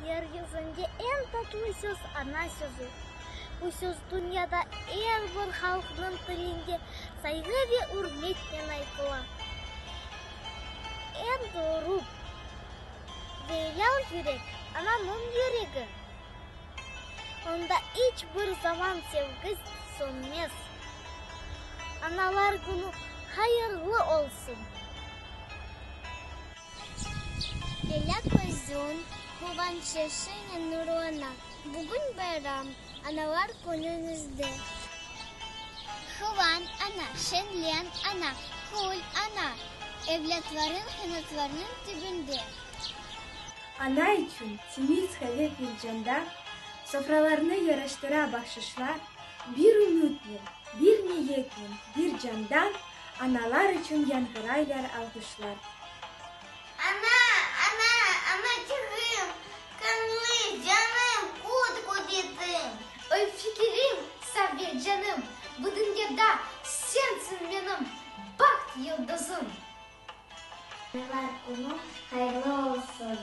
Yer yüzünde eñ tatlı söz ana sözü. Bu söz dünyada er bir halqnıñ tilinde sayğı ve ürmetnen aytıla. Eñ doğru ve elâl yürek, ananıñ yüregi. Onda iç bir zaman sevgi sönmez. Analar künü hayırlı olsun! Lelâ közün quvanç yaşınen nurlana, Bugün bayram, Analar künüñizde. Quvan, ana, şeñlen, ana, kül, ana, Evlâtlarıñ qanatlarınıñ tübünde. Ana içün temiz qave fincanda, Sofralarnı yaraştıra bahşışlar, Bir ümütnen, bir niyetnen, bir candan Analar içün yañğıraylar alğışlar. Ana, ana, anaçığım, qanlı canım, qut-qut etim. Oy fikirim, saf canım, bu dünyada sensiñ menim baht yıldızım. Analar künü hayırlı olsun!